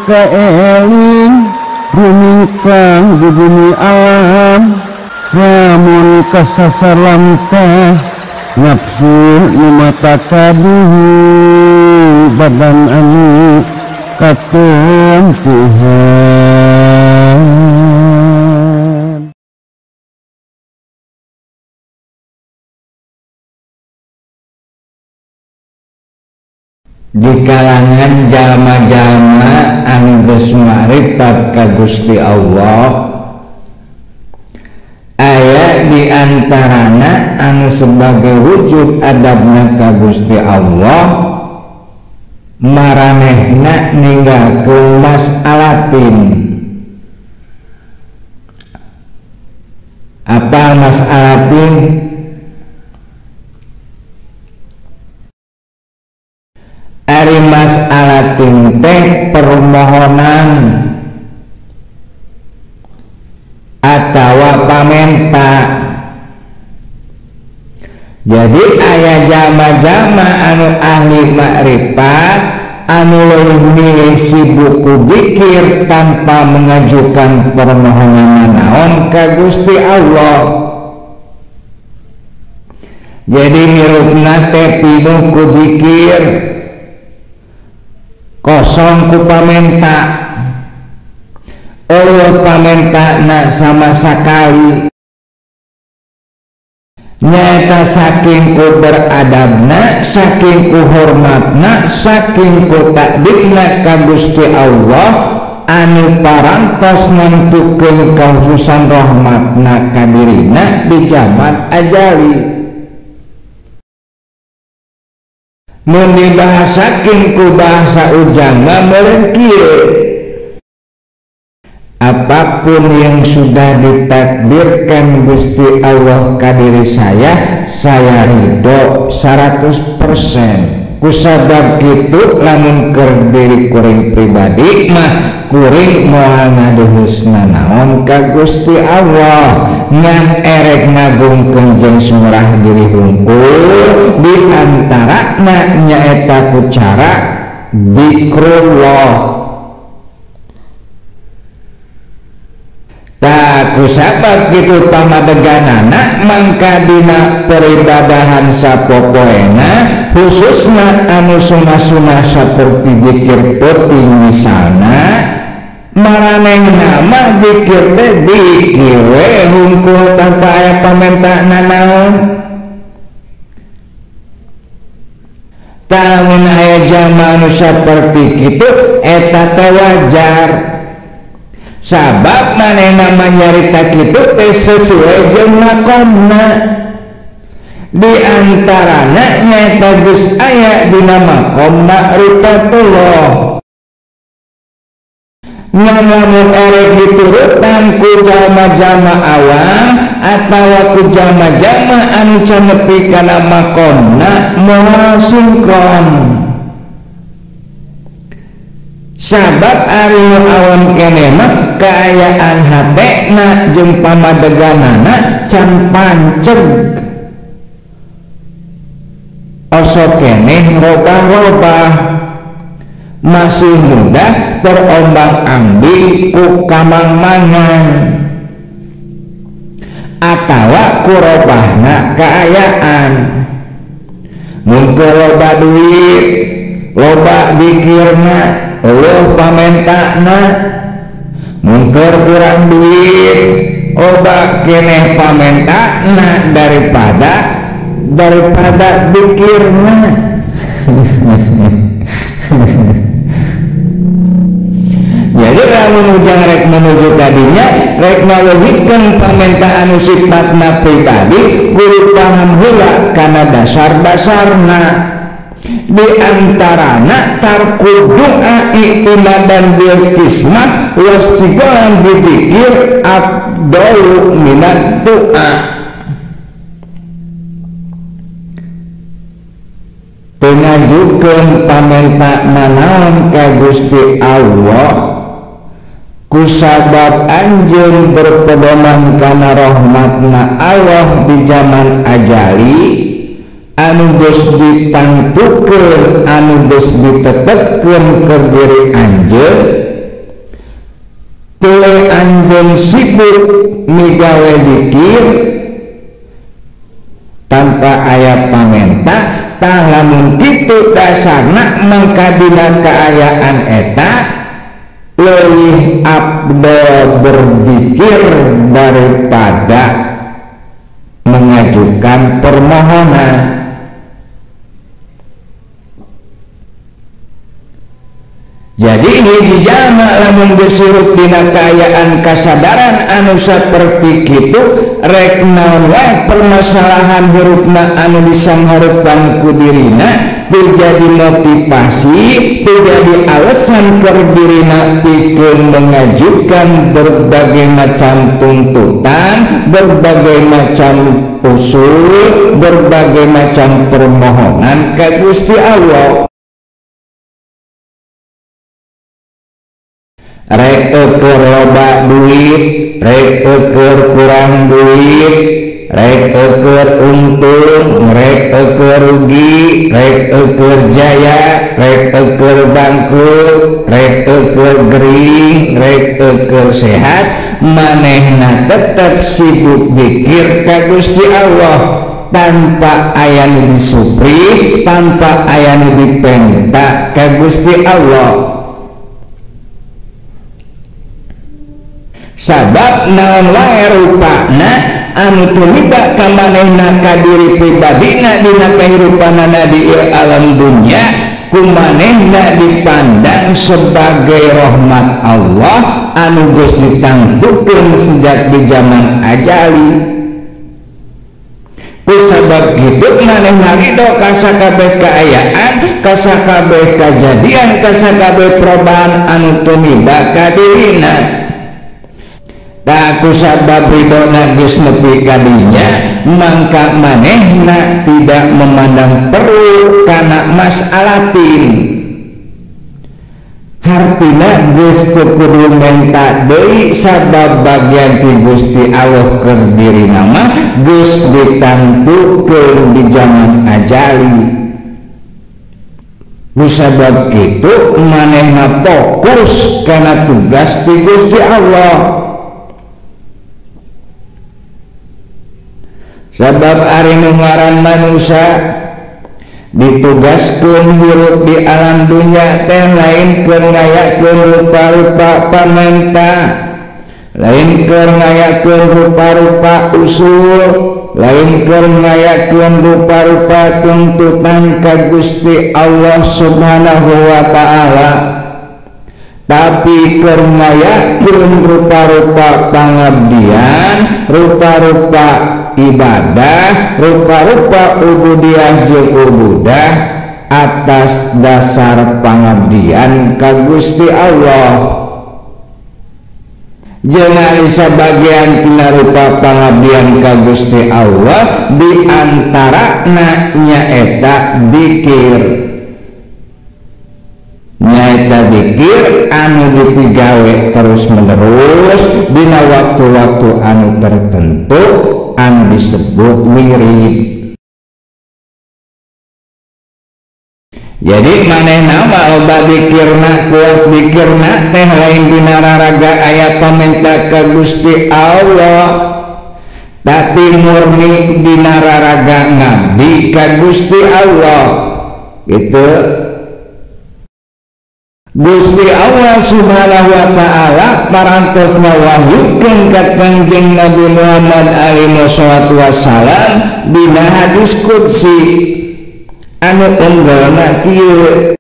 kaeling rumingkang di bumi alam lamun kasasar lamtah nafsu nu mata kaduhu badan anu katempuhan. Di kalangan jalma-jalma anu geus makrifat ka Gusti Allah aya di antarana anu sebagai wujud adabna ka Gusti Allah maranehna ninggalkeun mas'alatin. Apa mas'alatin? Ari mas'alatin teh permohonan atawa pamenta. Jadi aya jama-jama anu ahli makrifat anu leuwih milih sibuk ku dzikir tanpa mengajukan permohonan naon ka Gusti Allah. Jadi hirupna teh pinuh ku dzikir, kosong ku pamenta, eueuh pamentana sama sakali. Nyata saking ku beradabna, saking ku hormatna, saking ku takdibna ka Gusti Allah anu parantos nentukeun kahususan rahmatna ka dirina di zaman ajali. Mun dibahasakeun ku bahasa ujang mah meureun kieu, apapun yang sudah ditakdirkan Gusti Allah ka diri saya ridho 100%. Kusabab kitu lamun keur diri kuring pribadi mah kuring moal ngaduhusna naon ka Gusti Allah, ngan erek ngagungkeun jeung sumrah diri hungkul di antarana nyaeta ku cara dzikrullah. Tak kusabab kitu pamadeganana mangka dina peribadahan sapopoena khususna anu sunah-sunah saperti dzikir peuting misalna maranehna mah dzikir teh dzikir we hungkul tanpa aya pamentana naon. Lamun aya jalma anu saperti kitu eta teh wajar, sabab manehna manyarita kitu teh sesuai jeung makomna. Di antarana nyaeta geus aya dina makom ma'rifatullah. Ngan lamun erek diturutan ku jalma-jalma awam atawa ku jalma-jalma anu can nepi kana makomna moal sinkron. Sabab ari nu awam keneh mah kaayaan hatena jeung pamadeganana can panceg, osok keneh robah-robah, masih mudah terombang-ambing ku kamang-mangan atawa ku robahna kaayaan. Mun teu loba duit, loba dikirna, eueuh pamentana. Mun keur kurang duit, loba keneh pamentana daripada dikirna. Jadi lamun ujang rek menuju kadinya rek ngaleuwihkeun pamentaan nu sifatna pribadi kudu paham heula kana dasar-dasarna. Di antarana tarku doa i'timadan bil qismah wastiqolan bidzikir afdalu minad doa. Teu ngajukeun pamenta nanaon ka Gusti Allah kusabab anjeun berpedoman kana rahmatna Allah di zaman ajali anu geus ditangtukeun, anu geus ditetepkeun ke diri anjeun, Tuluy anjeun sibuk migawe zikir tanpa aya pamenta. Tah lamun kitu dasarna mangka dina kaayaan eta leuwih abdol berzikir daripada mengajukan permohonan. Jadi hiji jalma lamun geus hirup dina kaayaan kasadaran anu saperti kitu rek naon wae permasalahan hirupna anu disanghareupan ku dirina teu jadi motivasi, teu jadi alasan keur dirina pikeun mengajukan berbagai macam tuntutan, berbagai macam usul, berbagai macam permohonan ka Gusti Allah. Rek eueuh loba duit, rek eueuh kurang duit, rek eueuh untung, rek eueuh rugi, rek eueuh jaya, rek eueuh bangkrut, rek eueuh gering, rek eueuh sehat, manehna tetep sibuk zikir ka Gusti Allah tanpa aya nu disupri, tanpa aya nu dipenta ka Gusti Allah. Sabab naon wae rupana anu tumiba ka manehna ka diri pribadina dina kahirupanana di alam dunya ku manehna dipandang sebagai rahmat Allah anu geus ditangtukeun sejak di zaman ajali. Ku sabab kitu manehna ridho ka sakabeh kaayaan, ka sakabeh kajadian, ka sakabeh perubahan anu tumiba ka dirina. Tak kusabab ridona geus nepi ka dinya mangka manehna tidak memandang perlu kana masalatin. Hartina geus teu kudu menta deui sabab bagian ti Gusti Allah keur dirina mah geus ditangtukeun di zaman ajali. Kusabab kitu manehna fokus kana tugas ti Gusti Allah. Sabab ari nu ngaran manusia ditugaskeun hirup di alam dunya teh lain keur ngayakeun rupa-rupa pamenta, lain keur ngayakeun rupa-rupa usul, lain keur ngayakeun rupa-rupa tuntutan ka Gusti Allah Subhanahu wa taala, tapi keur ngayakeun rupa-rupa pangabdian, rupa-rupa ibadah, rupa-rupa ubudiyah jeung ubudah atas dasar pangabdian ka Gusti Allah. Jeung ari sabagian tina rupa pangabdian ka Gusti Allah di antarana nyaeta zikir. Nyaeta zikir anu dipigawe terus menerus dina waktu-waktu anu tertentu anu disebut wirid. Jadi manehna mah loba zikirna, kuat zikirna teh lain dina raraga aya pamenta ka Gusti Allah, tapi murni dina raraga ngabdi ka Gusti Allah. Gitu. Gusti Allah Subhanahu wa taala parantos ngawahyukeun ka Kangjeng Nabi Muhammad alaihi wassalatu wassalam dina hadis qudsi anu unggalna kieu: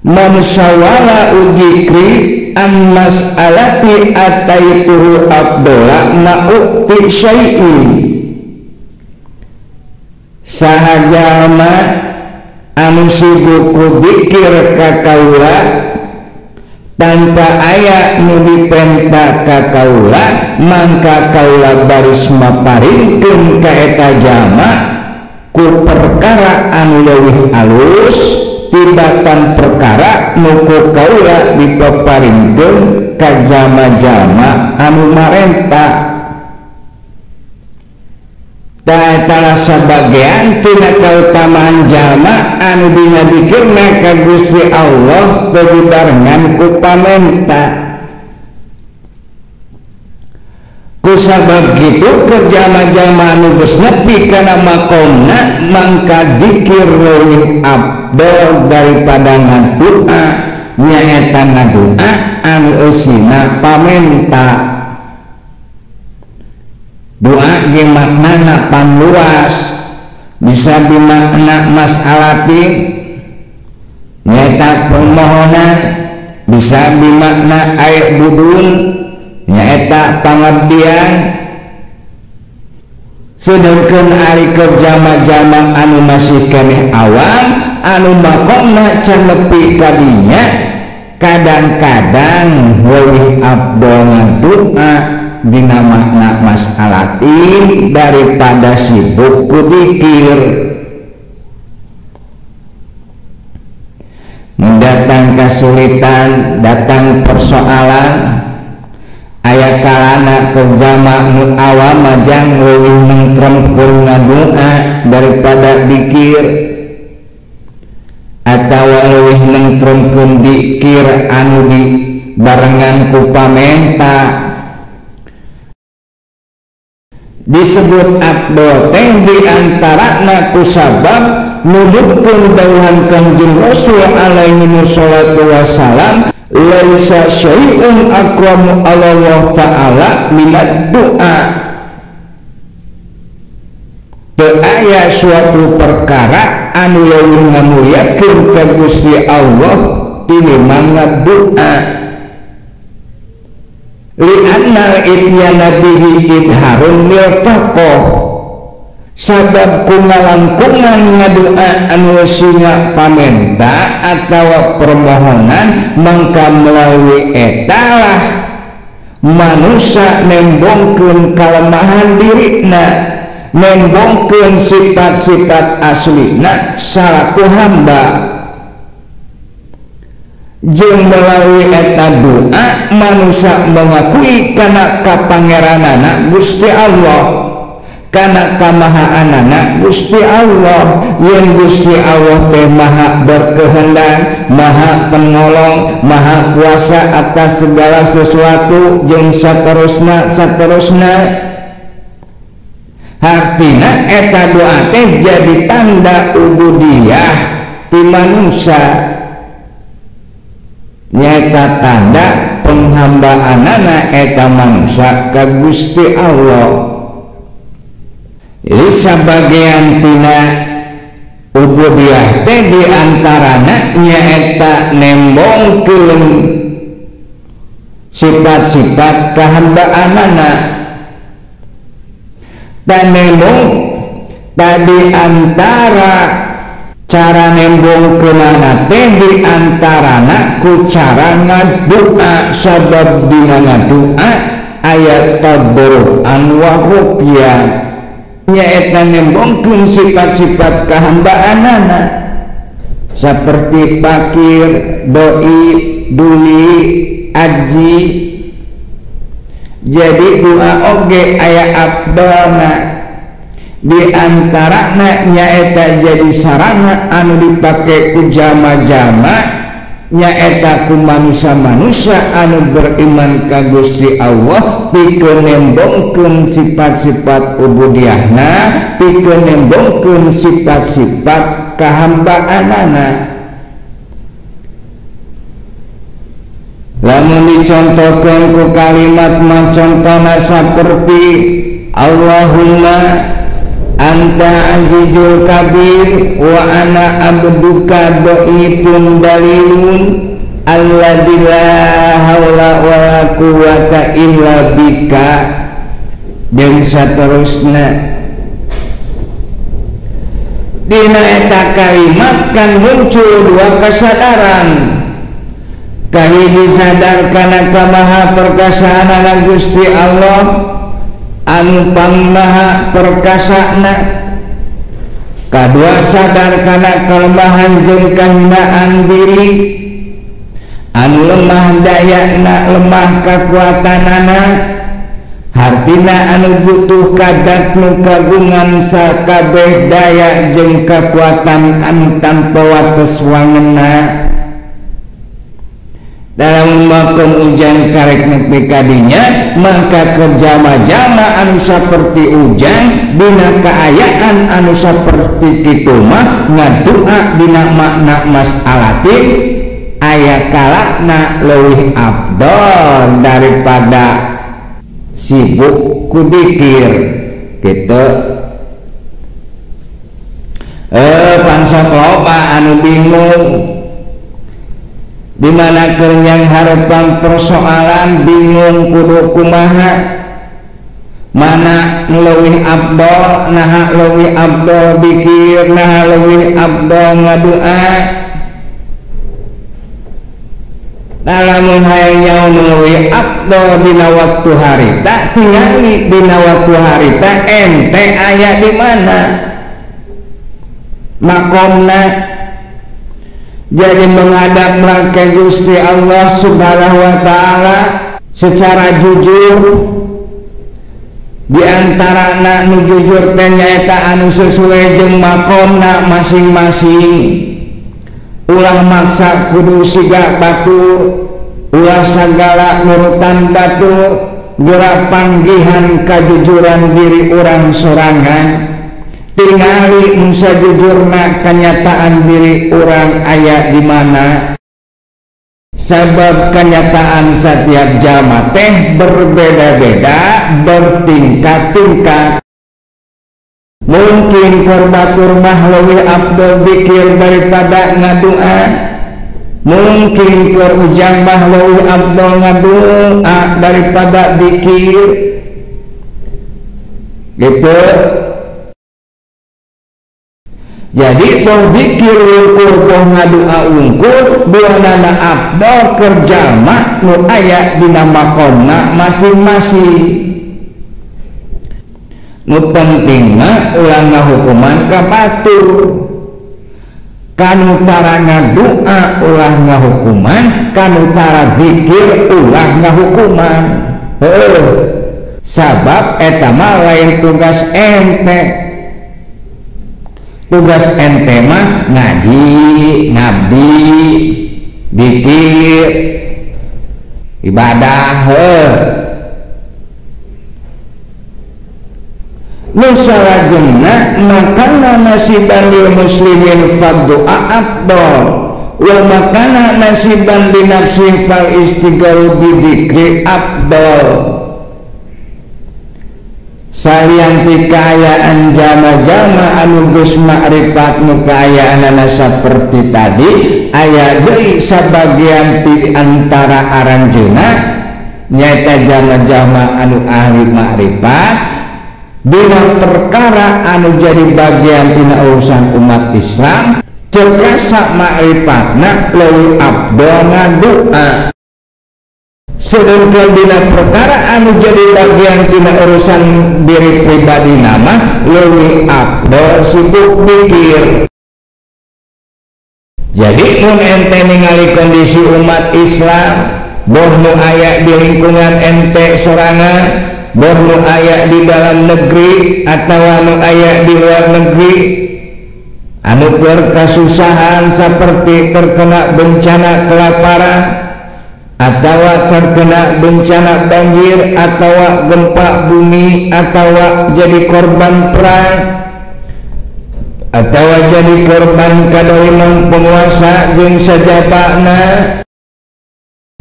man sawala udzikri an mas'alati ataituhu abdola ma'uti syai'in. Saha jalma anu sibuk ku dzikir ka kaula tanpa aya nu dipenta ka kaula, mangka kaula baris maparingkeun ka eta jalma ku perkara anu leuwih alus tibatan perkara nu ku kaula dipaparingkeun ka jalma-jalma anu marenta. Taala sabagian tina kautamaan jalma anu dina dikirna ka Gusti Allah teu dibarengan ku pamenta. Kusabab kitu keur jalma-jalma anu geus nepi kana maqomna mangka zikir leuwih abdol daripada ngadua, nyaeta ngadua anu eusina pamenta. Doa ge maknana panluas, bisa bimakna mas'alatin nyaeta permohonan, bisa bimakna air budun nyaeta pangabdian. Sedangkan ari keur jalma-jalma anu masih keneh awam anu maqomna can nepi ka dinya, kadang-kadang leuwih abdol ngadua dina makna mas'alatin daripada sibuk ku dikir. Mendatang kesulitan, datang persoalan, aya kalana keur jalma nu awam majang leuwih nengtremkeun ngadua daripada dikir, atawa leuwih nengtremkeun dikir anu dibarengan ku pamenta. Disebut abdol teh diantarana kusabab nunutkeun dawuhan Kangjeng Rasul alaihi wassalatu wassalam, laisa syai'un akramu 'ala Allah ta'ala minad du'a. Teu aya suatu perkara anu leuwih ngamuliakeun ka Gusti Allah tinimbang ngadoa. Li'anna ityana bihi idharun lil faqih, sabab ku ngalangkungan ngadua anu singa pamenta atawa permohonan, mangka melalui etalah manusia nembongkeun kalemahan dirina, nembongkeun sifat-sifat aslina salaku hamba. Jeung melalui eta doa manusia mengakui kana kapangeranana Gusti Allah, kana kamahaanana Gusti Allah, yen Gusti Allah teh maha berkehendak, maha penolong, maha kuasa atas segala sesuatu jeung saterusna saterusna. Hartina eta doa teh jadi tanda ubudiyah ti manusia, nyaeta tanda penghambaanana eta manusia ka Gusti Allah. Jadi sabagian tina ubudiyah teh diantarana nyaeta nembongkeun sifat-sifat kahambaanana. Dan nembong tadi antara cara nembong kenana teh diantarana ku cara ngadua, sabab dina ngadua ayat tadarruan wa khufya, nyaeta nembongkeun sifat-sifat kahambaanana seperti fakir, doi, duli, aji. Jadi doa oge aya abdolna, di antarana nyaeta jadi sarana anu dipake ku jalma-jalma, nyaeta ku manusia-manusia anu beriman ka Gusti Allah pikeun nembongkeun sifat-sifat ubudiyahna, pikeun nembongkeun sifat-sifat kahambaanana. Lamun dicontohkeun ku kalimat mah contona saperti Allahumma anta azizul kabir wa ana abduka dhaifun dalilun alladzi la haula wala quwata illa bika, jeung saterusna. Dina eta kalimat kan muncul dua kesadaran. Kahiji sadar kana kamaha perkasaanana Gusti Allah anu pangmaha perkasana, kadua sadar kana kelemahan jeung kahinaan diri anu lemah dayana, lemah kakuatanana, hartina anu butuh kadat nu kagungan sakabeh daya jeung kakuatan anu tanpa wates wangenna. Dalam makom ujang karek nepi ka dinya maka kerjama-jama anu saperti ujang dina kaayaan anu saperti kitu mah ngadua dina makna mas'alatin aya kalakna leuwih afdol daripada sibuk ku dikir gitu. Pangsok loba anu bingung dimana kenyang harapan persoalan bingung kudu kumaha mana nu leuwih afdol naha leuwih afdol dikir naha leuwih afdol ngadua. Lamun hayang nyaho nu leuwih afdol dina waktu harita tingali dina waktu harita ente aya di mana makomna. Jadi menghadap ke Gusti Allah Subhanahu wa Ta'ala secara jujur. Di antara nu jujur teh nyaeta anu sesuai jeung makomna masing-masing. Ulah maksa kudu siga batur, ulah sagala nurutan batur, gerak panggihan kajujuran diri urang sorangan. Tingali nu sajujurna kenyataan diri urang aya di mana. Sabab kenyataan setiap jalma teh berbeda-beda, bertingkat-tingkat. Mungkin keur batur mah leuwih afdol dikir daripada ngadua. Mungkin keur ujang mah leuwih afdol ngadua daripada dikir. Gitu. Jadi boh dikir wungkur boh ngadua wungkur buanana afdol keur jalma nu aya dina makomna masing-masing. Nu penting mah ulah ngahukuman ka batur. Kanu tara ngadua ulah ngahukuman, kanu tara dikir ulah ngahukuman. Heuh. Sabab eta mah lain tugas ente. Tugas ente mah ngaji, ngabdi, dikir, ibadah. Nu salajengna makana nasiban lil muslimin faddu'a afdol wa makana nasiban li nafsi fal istighalu bi dzikri afdol. Salian ti kaayaan jama-jama anu geus makrifat nu kaayaanana saperti tadi aya deui sabagian ti antara aranjeunna nyaeta jama-jama anu ahli makrifat dina perkara anu jadi bagian tina urusan umat Islam cek rasa makrifatna leuwih afdol ngadua. Sedangkan dina perkara anu jadi bagian tina urusan diri pribadi nama leuwih afdol sibuk mikir. Jadi mun ente ningali kondisi umat Islam boh nu aya di lingkungan ente sorangan, boh nu aya di dalam negeri atawa nu aya di luar negeri anu berkasusahan seperti terkena bencana kelaparan atawa terkena bencana banjir atawa gempa bumi atawa jadi korban perang atawa jadi korban kadoliman penguasa jeung sajabana.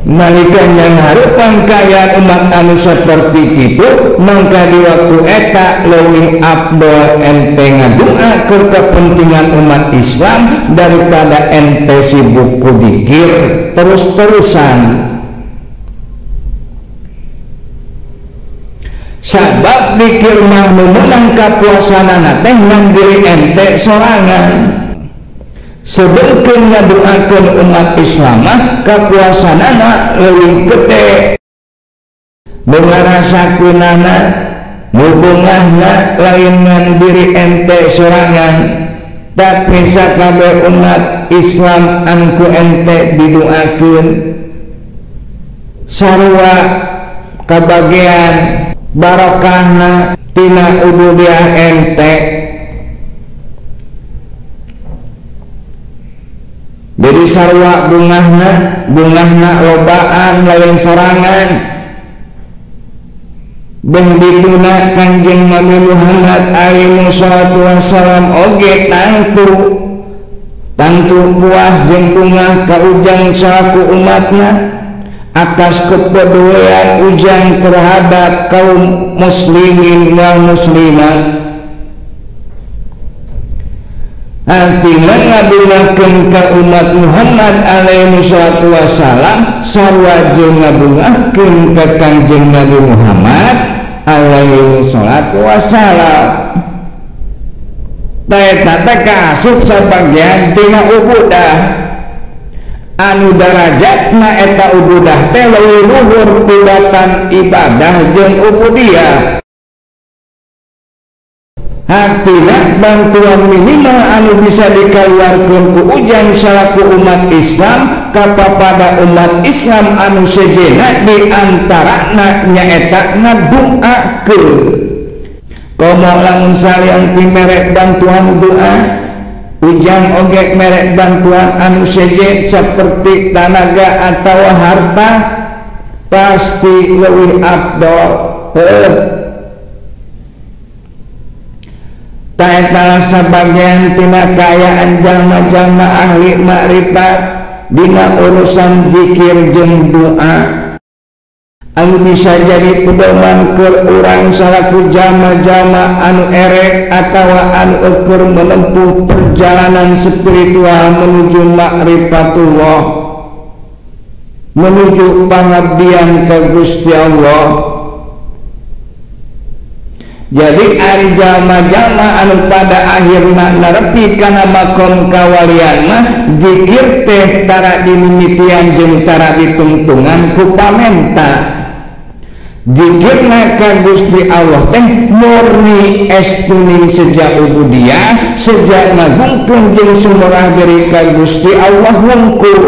Nalika nyangharupan kaayaan umat anu seperti itu mangka di waktu eta leuwih afdol ente ngadua keur kepentingan umat Islam daripada ente sibuk ku dikir terus-terusan. Sabab dikir mah nu meunang kapuasanana teh ngan diri ente sorangan. Sedengkeun ngadoakeun umat Islam mah kapuasanana leuwih gede. Nu ngarasakeunana, nu bungahna lain ngan diri ente sorangan, tapi sakabeh umat Islam anu ku ente didoakeun sarua kabagean barokahna tina ubudiah ente. Jadi sarua bungahna, bungahna lobaan lain sorangan. Beh dituna Kanjeng Nabi Muhammad alaihi salatu wassalam oge tangtu tangtu puas jeung bungah ka ujang salaku umatna atas kepedulian ujang terhadap kaum muslimin wal muslimat. Artinya ngabungahkeun ka umat Muhammad alaihi salatu wassalam sarua jeung ngabungahkeun ka Kanjeng Nabi Muhammad alaihi salatu wassalam. Eta teh kaasup sabagian tina ubudah anu darajatna eta ubudah teh leuwih luhur tibatan ibadah jeung ubudiyah. Artinya bantuan minimal anu bisa dikeluarkan ku ujang salaku umat Islam kapapada umat Islam anu sejena di antarana nyaeta ngaduakeun. Komo lamun salian ti merek bantuan doa, ujang oge merek bantuan anu sejen seperti tanaga atau harta pasti leuwih afdol. Heuh. Taetala sabagian tina kaayaan jalma-jalma ahli makrifat dina urusan zikir jeung doa anu bisa jadi pedoman keur urang salaku jalma-jalma anu erek atawa anu eueur menempuh perjalanan spiritual menuju makrifatullah, menuju pangabdian ka Gusti Allah. Jadi ari jalma-jalma anu pada akhirna nerepi kana makom kawalian mah zikir teh tara dimimitian jeung tara ditungtungan ku pamenta. Zikirna ka Gusti Allah teh murni estuning seja ubudiyah, seja ngagungkeun jeung sumurah diri ka Gusti Allah wungkul.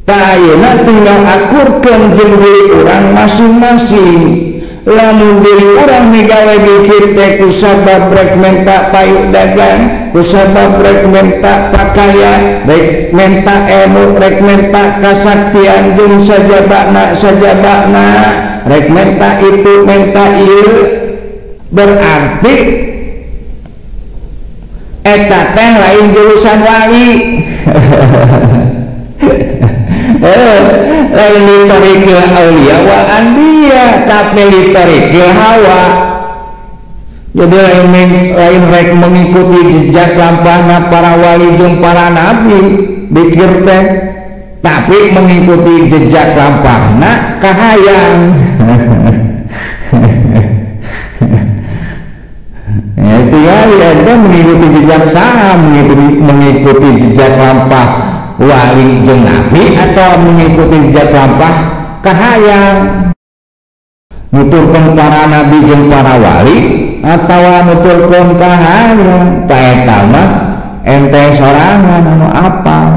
Tah ayeuna tinggal akurkeun jeung diri urang masing-masing. Lamun diri urang migawe dikir teh kusabab rek menta payu dagang, kusabab rek menta pakaian, rek menta ilmu, rek menta kasaktian jeung sajabana sajabana, rek menta itu menta ieu, berarti eta teh lain jurusan wali. Lain litorikil aulia wal anbiya, tapi litorikil hawa. Jadi lain rek mengikuti jejak lampahna para wali jeung para nabi dikir teh, tapi mengikuti jejak lampahna kahayang. Ya itu ya, ente mengikuti jejak saha, mengikuti jejak lampah wali jeung nabi atau mengikuti jejak lampah kahayang, nuturkeun para nabi jeung para wali atau nuturkeun kahayang. Ta eta mah ente sorangan anu apal.